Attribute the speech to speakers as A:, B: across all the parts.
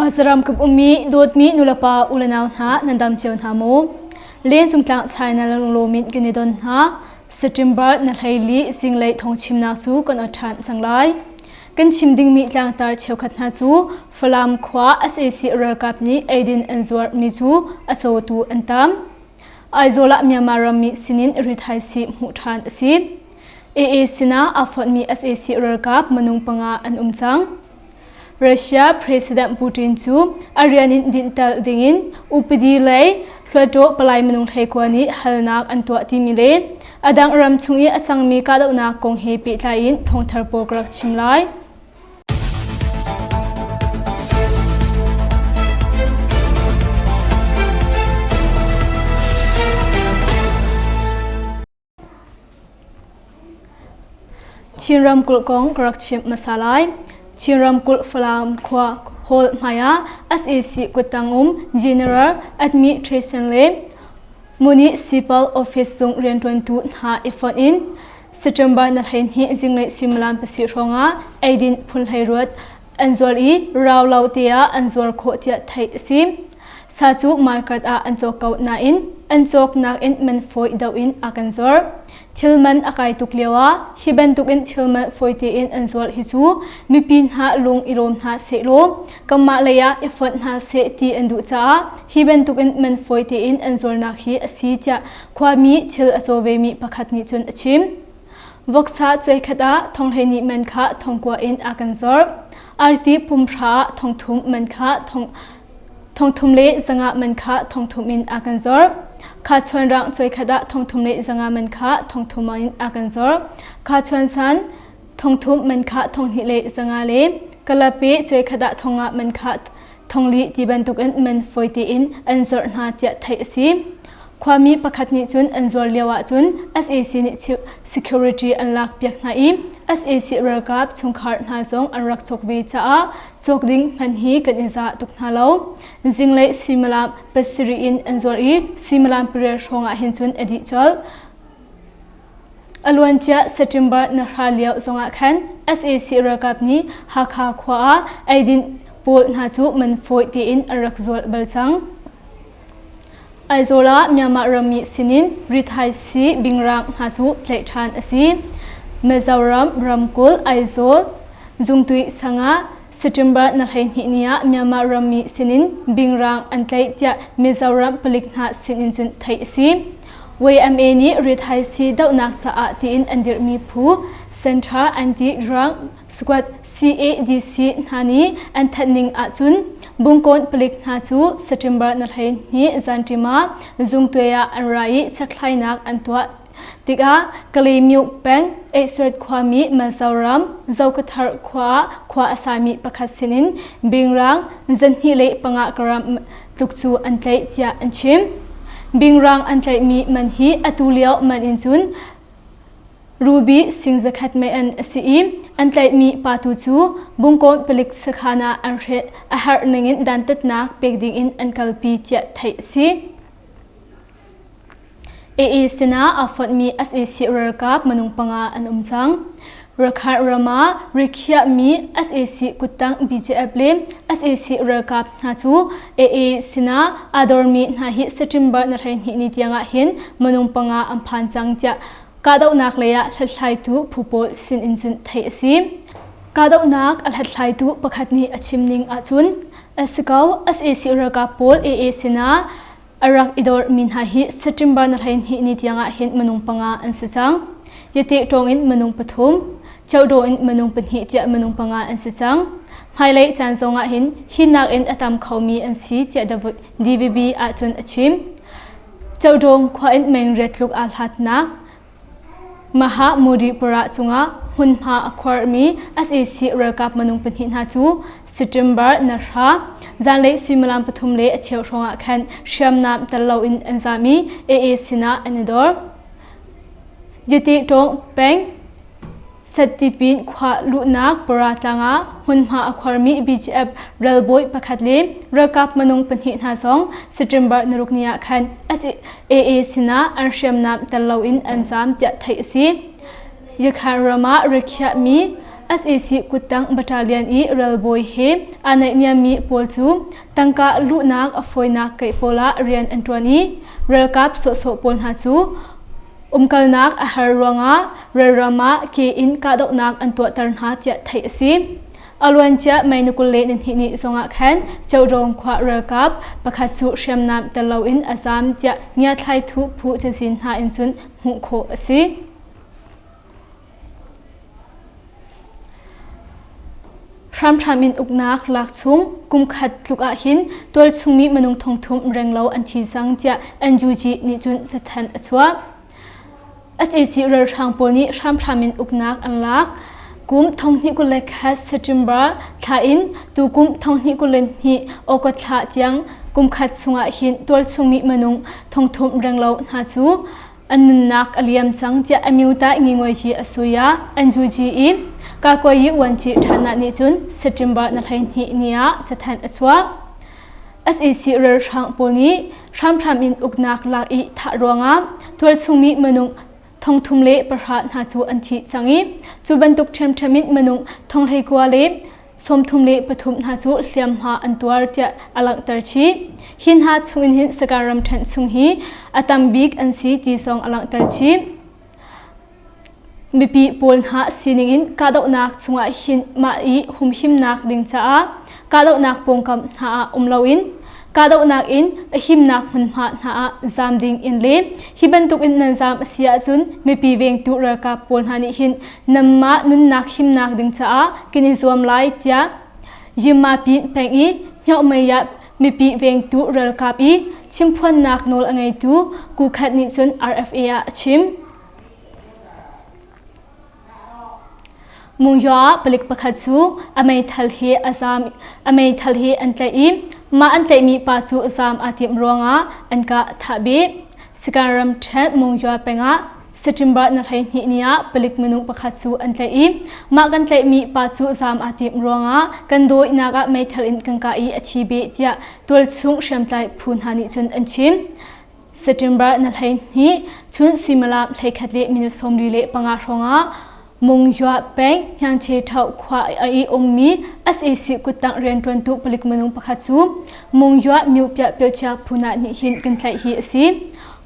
A: Khuazaram kip ummi dawtmi nulepa ulenau hna nan dam cio hna maw? Lencung tlang China lunglawm in kan i don hna. September na hleili zinglei thawngchimnak cu kan ot ṭhan cang lai. Kan chim dingmi tlangtar cheukhat hna cu Falam khua sac ralkap nih eidin an zuarmi cu a cawtu an tam. Aizawl ah Myanmar rammi sinin rithaisii hmuh ṭhan a si. AA sinah aa fonhmi sac ralkap minung panga an um cang. Russia President Putin cu a rian in dinhter dingin upadi lei Hluttaw palai minung hleikua nih halnak an tuah timi le a dang ram chung i a cangmi kahdohnak kong he pehtlai in thawngthar pawl ka rak chim lai. Chin ramkulh kong ka rak chimh hmasa lai. Chin ramkulh Falam khua hall hmai ah sac kuttang um General Administration le Municipal Office zung rianṭuantu hna i fonh in September na 12 zinglei suimilam pasarih hrawng ah eidin phun hleihruat an zuar i rau lo te ah an zuar khawh tiah theih a si. Sa cu market ah an cawk ko nain an cawknak in man fawi deuh in a kan zuar. Thil man a kai tuk lio ah hi bantukin thil man fawi tein an zuar hi cu mipi hna lung i lawm hna sehlaw kanmah lei ah i fonh hna seh ti an duh caah hi bantukin man fawi tein an zuarnak hi a si tiah khuami thil a caw vemi pakhat nih cun a chim. Voksa cuaikhat ah thonghleihnih man kha thongkua in a kan zuarh. Arti pumhra ah thongthum man kha thong thongthum le zanga man kha thongthum in a kan zuarh. Kha chuan rang cuaikhat ah thongthum le zanga man kha thongthum in a kan zuarh. Kha chuan san thongthum man kha thonghnih le zanga le kalape cuaikhat ah thonga man kha thongli ti bantukin man fawi tein an zuarh hna tiah theih a si. Khuami pakhat nih cun an zuar lio ahcun sac nih security an lak piak hna i sac ralkap chungkhar hna zong an rak cawk ve caah cawk ding hmanh hi kan i zah tuk hna lo. Zinglei suimilam pasarih in an zuar i suimilam pariat hrawng ah hin cun a dih colh. A luancia September na hra lio zongah khan sac ralkap nih Hakha khua ah eidin pawl hna cu man fawi tein an rak zual bal cang. Aizawl ah Myanmar rammi sinin rithaisii bingrang hna cu tlaih ṭhan a si. Mizoram ramkulh Aizawl zungtui sang ah September na 12 ni ah Myanmar rammi sinin bingrang an tlaih tiah Mizoram palik hna sinin cun theih a si. YMA nih rithaisii dohnak caah tiin an dirhmi phu Central Anti-Drug Squad CADC hna nih an thanh ning ahcun Bungkawn palik hna cu September na 12 zanṭim ah zungtuai ah an ra i chekhlainak an tuah tikah Kalaymyo peng Eihsuat khuami Mizoram Zokathar khua ah khua a sami pakhat sinin bingrang zanhnih le panga gram tluk cu an tlaih tiah an chim. Bingrang an tlaihmi man hi atu lio man in cun Ruby sing zakhat mei an a si i an tlaihmi pa tu cu Bungkawn palik sakhan ah an hreh a herh ningin dantatnak pek dingin an kalpi tiah theih a si. AA sinah aa fonhmi sac ralkap minung panga an um cang. Rakhine ram ah rikhiahmi sac kuttang BGF le sac ralkap hna cu AA sinah aa dormi hna hi September ni 12 ni tiangah hin minung panga an phan cang tiah kahdohnak lei ah hlathlaitu phu pawl sin in cun theih a si. Kahdohnak a hlathlaitu pakhat nih a chim ning ahcun a si ko sac ralkap pawl AA sinah a rak i dormi hna hi September ni 12 ni tiangah hin minung panga an si cang. Yate ṭawng in minung pathum, Chodaw in minung pahnih tiah minung panga an si cang. Hmailei caan zongah hin hi nakin a tam khomi an si tiah DVB ahcun a chim. Chodawng khua in meng riat tluk aa hlatnak Maha Mudipura cungah hmunhma a khuarmi sac ralkap minung pahnih hna cu September na hra zanlei suimilam pathum le a cheu hrawngah khan hriamnam tel loin an zam i AA sinah an i dor. Yate Tawng peng Sattipin khua luhnak Para tlang ah hmunhma a khuarmi BGF ralbawi pakhat le ralkap minung pahnih hna zong September naruk ni ah khan AA sinah an hriamnam tel loin an zaam tiah theih a si. Yakhan ram ah rikhiahmi Sac kuttang battalion i ralbawi he aa naihniammi pawl cu tangka luhnak a fawinak keih pawl ah rian an ṭuan i ralkap sawhsawh pawl hna cu umkalnak a har ruangah ralram ah ke in kahdohnak an tuahter hna tiah theih a si. A luancia May ni 22 ni zongah khan Codawng khua ralkap pakhat cu hriamnam tel loin a zaam tiah ngiathlaitu phu cazin hna in cun hmuh khawh a si. Hramhram in uknak lak chung kum khat tluk ahhin tualchungmi minung thongthum renglo an thi cang tiah NUG nih cun cathanh a chuah. Sac ralhrang pawl nih hramhram in uknak an lak. Kum 2021 September thla in tukum 2022 August thla tiang kum khat chungah hin tualchungmi minung thongthum renglo hna cu an nunnak a liam cang tiah Amyota Ngingoyi a suya NUG i Kakoyi Wanci ṭhanah nih cun September na 12 ni ah cathanh a chuah. Sac ralhrang pawl nih hramhram in uknak lak i thah ruangah tualchungmi minung 310 hna cu an thi cang i cu bantuk ṭhiamṭhiam in minung thonghlei le 33 hna cu hliamhma an tuar tiah a langhter chih. Hi hna chungin hin Sagaing ramṭhen chung hi a tam bik an si ti zong a langhter chih. Mipi pawl hna sining in kahdohnak chungah hin mah i humhimnak ding caah kahdohnak pawngkam hna ah um loin kahdohnak in a himnak hmunhma hna ah zaam ding in le hi bantuk in nan zaam a si ahcun mipi vengtu ralkap pawl hna nih hin nanmah nunnak himnak ding caah kan i zuam lai tiah Yimma pin peng i Hngyohmei ah mipi vengtu ralkap i chimphuannak nawl a ngeitu Kukhat nih cun RFA ah a chim. Mungyaw ah palik pakhat cu a meithal he a zaam a meithal he an tlaih i mah an tlaihmi pa cu zaam aa timh ruangah an kah thah bih. Sagaing ramṭhen Mungyaw peng ah September na 12 ni ah palik minung pakhat cu an tlaih i mah kan tlaihmi pa cu zaam aa timh ruangah kan dawinak ah meithal in kan kah i a thi beh tiah tualchung hriamtlai phu hna nih cun an chim. September na 12 chun suimilam 11 le minute 45 hrawngah Mungyua peng Hniangche Thau khua a i ummi sac kuttang rianṭuantu palik minung pakhat cu Mungyua Myuhpiah Pyochia phun ah nih hin kan tlaih hi a si.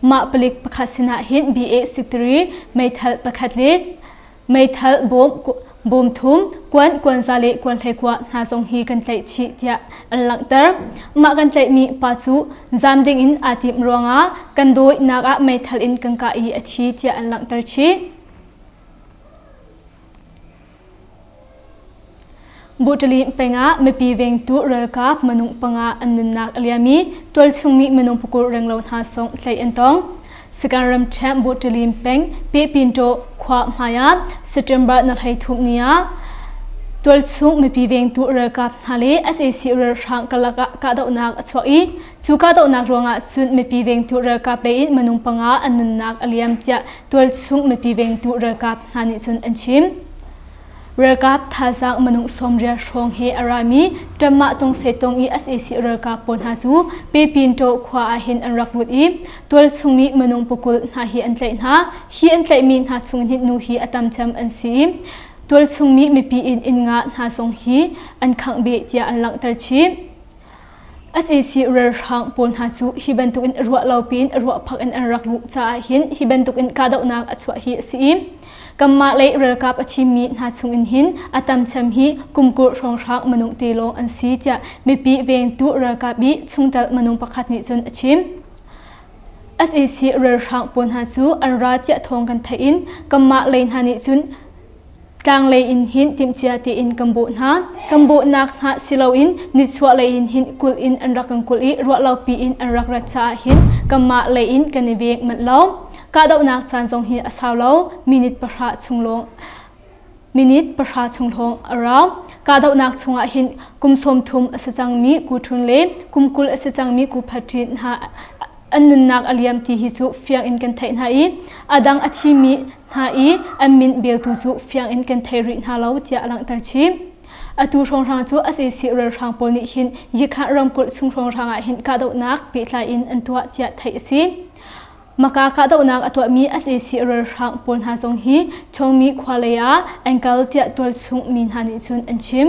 A: Mah palik pakhat sinah hin BA-63 meithal pakhat le meithal bawm bawm thum, kuan kuanza le kuan hleikua hna zong hi kan tlaih chih tiah an langhter. Mah kan tlaihmi pa cu zaam ding in aa timh ruangah kan dawinak ah meithal in kan kah i a thi tiah an langhter chih. Buṭali peng ah mipi vengtu ralkap minung panga an nunnak a liam i tualchungmi minung pakul renglo hna zong tlaih an tong. Sagaing ramṭhen Buṭali peng Pehpinṭaw khua hmai ah September na 13 ni ah tualchung mipi vengtu ralkap hna le sac ralhrang karlak ah kahdohnak a chuak i Cu kahdohnak ruangah cun mipi vengtu ralkap lei in minung panga an nunnak a liam tiah tualchung mipi vengtu ralkap hna nih cun an chim. Ralkap thazaang minung sawmriat hrawng he a rami Ṭammah Tungsetung i sac ralkap pawl hna cu Pepintaw khua ah hin an rak lut i tualchungmi minung pakul hna hi an tlaih hna. Hi an tlaihmi hna chung hin nu hi a tam cem an si i tualchungmi mipi in inn nga hna zong hi an khangh beh tiah an langhter chih. Sac ralhrang pawl hna cu hi bantukin ruah lo piin ruahphak in an rak luh caah hin hi bantukin kahdohnak a chuah hi a si i kanmah lei ralkap a thimmi hna chungin hin a tamchem hi kumkur hrawnghrang minung te lawng an si tiah mipi vengtu ralkap i chungtel minung pakhat nih cun a chim. Sac ralhrang pawl hna cu an ra tiah thawng kan theih in kanmah lei hna nih cun Tlanglei in hin timhcia tein kan bawh hna. Kan bawhnak hna si loin nichuahlei in hin kulh in an rak kan kulh i ruahlopi in an rak rat caah hin kanmah lei in kan i veng manh lo. Kahdohnak caan zong hi a sau lo. Minute pahra chung lawng minute pahra chung lawng a rau. Kahdohnak chungah hin kum 30 a si cangmi Ku Ṭhun le kum 20 a si cangmi Ku Phat Ṭin hna an nunnak a liam ti hi cu fiang in kan theih hna i a dang a thimi hna i an min beltu cu fiang in kan thei rih hna lo tiah a langhter chih. Atu hrawnghrang cu sac ralhrang pawl nih hin Yikhah ramkulh chung hrawnghrang ah hin kahdohnak pehtlai in an tuah tiah theih a si. Maka kahdohnak a tuahmi sac ralhrang pawl hna zong hi Chongmi khua lei ah an kal tiah tualchung mi hna nih cun an chim.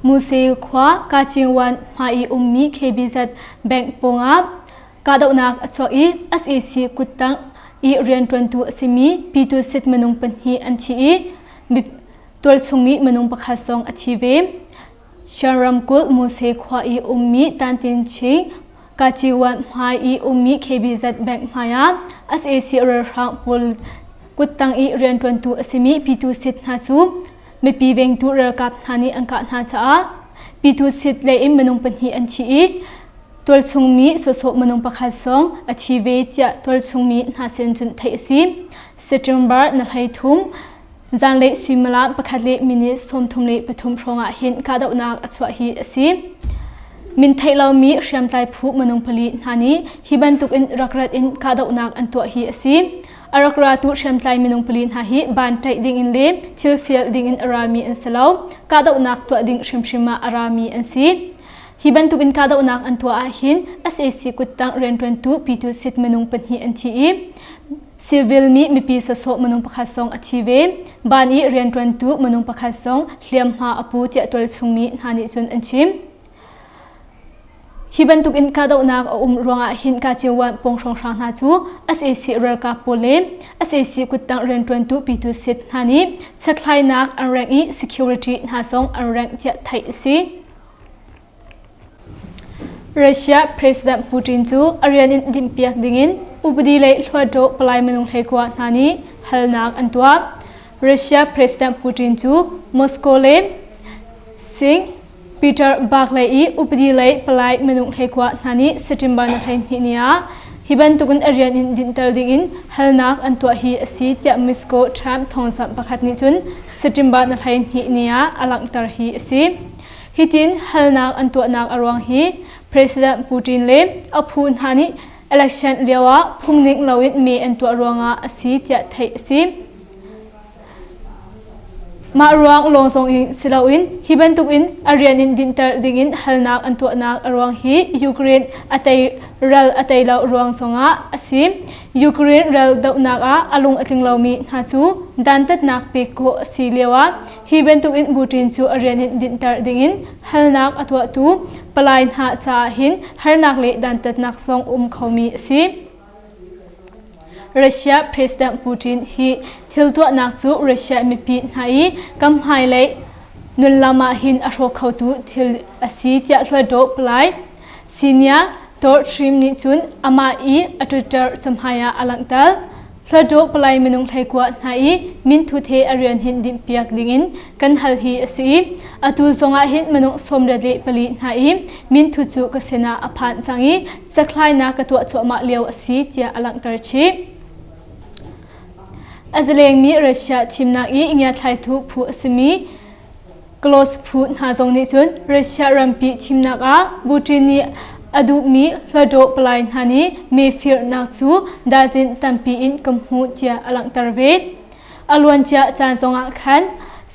A: Muse khua Kacingwan hmai i ummi KBZ bank pawngah kahdohnak a chuak i sac kuttang i rianṭuantu a simi Pitu Sit minung pahnih an thi i tualchung mi minung pakhat zong a thi ve. Shan ramkulh Muse khua i ummi Tantin Ching Kaciwan hmai i ummi KBZ bank hmai ah sac ralhrang pawl kuttang i rianṭuantu a simi Pitu Sit hna cu mipi vengtu ralkap hna nih an kah hna caah Pitu Sit lei in minung pahnih an thi i tualchung mi sawsawh minung pakhat zong a thi ve tiah tualchung mi hna sin cun theih a si. September na 13 Zanlei suimilam pakhat le minute 33 hrawngah hin kahdohnak a chuah hi a si. Min theih lomi hriamtlai phu minung pali hna nih hi bantukin rak rat in kahdohnak an tuah hi a si. A rak ratu hriamtlai minung pali hna hi ban ṭaih dingin le thil fial dingin a rami an si lo. Kahdohnak tuah ding hrimhrim ah a rami an si. Hi bantukin kahdohnak an tuah ahhin sac kuttang rianṭuantu Pitu Sit minung pahnih an thi i Civil mi mipi sawsawh minung pakhat zong a thi ve. Ban i rianṭuantu minung pakhat zong hliamhma a pu tiah tualchung mi hna nih cun an chim. Hi bantuk in kahdohnak a um ruangah hin Kaciawan pawng hrawnghrang hna cu sac ralkap pawl le sac kuttang rianṭuantu pitu sit hna nih chekhlainak an rengh i security hna zong an rengh tiah theih a si. Russia President Putin cu a rian in dinhpiak dingin upadi lei hluatdaw palai minung 19 hna nih halnak an tuah. Russia President Putin cu Moscow le St. Petersburg lei i upadi lei palai minung 19 hna nih September ni 12 ni ah hi bantukin a rian in dinhter dingin halnak an tuah hi a si tiah Moscow Times thawngzamh pakhat nih cun September ni 12 ni ah a langhter hi a si. Hitin halnak an tuahnak a ruang hi President Putin le a phu hna nih election lioah phungning loin mee an tuah ruangah a si tiah theih a si. Mah ruang lawng zong in si loin hi bantukin a rian in dinhter dingin halnak an tuahnak a ruang hi Ukraine a tei ral a tei lo ruang zongah a si. Ukraine ral dohnak ah a lung a tling lomi hna cu dantatnak pek khawh a si lioah Hi bantukin Putin cu a rian in dinhter dingin halnak a tuahtu palai hna caah hin harnak le dantatnak zong um khomi a si. Russia President Putin hi thil tuahnak cu Russia mipi hna i kam hmailei nunlam ah hin a hrawk khotu thil a si tiah hluatdaw palai Senior Tortrim nih cun amah i a Twitter cahmai ah a langhter. Hluttaw palai minung 19 hna i minthut he a rian hin dinhpiak dingin kan hal hi a si i atu zongah hin minung 84 hna i minthut cu ka sinah a phan cang i cakhlainak ka tuah cuahmah lio a si tiah a langhter chih. A zalengmi Russia thimnak i ngiathlaitu phu a simi Close phu hna zong nih cun Russia rampi thimnak ah Putin nih a duhmi hluttaw palai hna nih mee firnak cu dazin tampi in ka hmuh tiah a langhter ve. A luancia caan zongah khan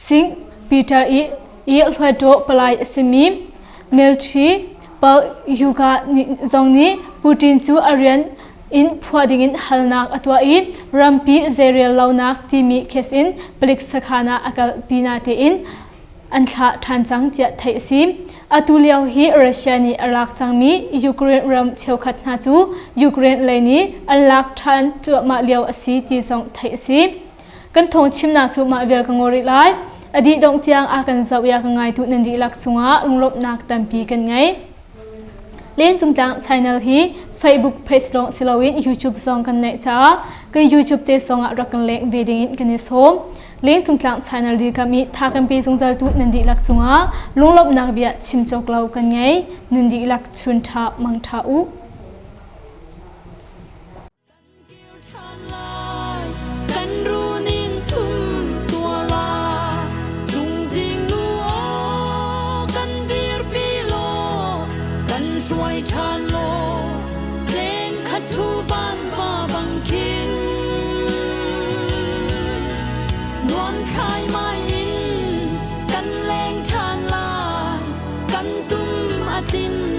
A: St. Peter i i hluttaw palai a simi Dmitry Palyuga zong nih Putin cu a rian in phuah dingin halnak a tuah i rampi zeirel lonak timi case in palik sakhan ah a kalpi natein an thlah ṭhan cang tiah theih a si. Atu lio hi Russia nih a lak cangmi Ukraine ram cheukhat hna cu Ukraine lei nih an lak ṭhan cuahmah lio a si ti zong theih a si. Kan thawng chimnak cu mah vial ka ngol rih lai. A dih dongh tiang a kan zoh i a ka ngaitu nan dihlak cungah lunglawmhnak tampi kan ngei. Lencungtlang channel hi Facebook page lawng si loin YouTube zong kan neih caah kan YouTube te zongah rak kan leng ve dingin kan i sawm. Lengcungtlang channel dirkam i tha kan pe zungzal tu nan dihlak cungah lunglawmhnak bia chim cawk lo kan ngei. Nan dihlak chun ṭha mang ṭha u.
B: Kan runin chum tua la chungzing nu aw kan dirpi law kan hruai ṭhan law leng khat thu van va bang khin nuam khai mai in kan leng ṭhan lai kan tum a. Fatin.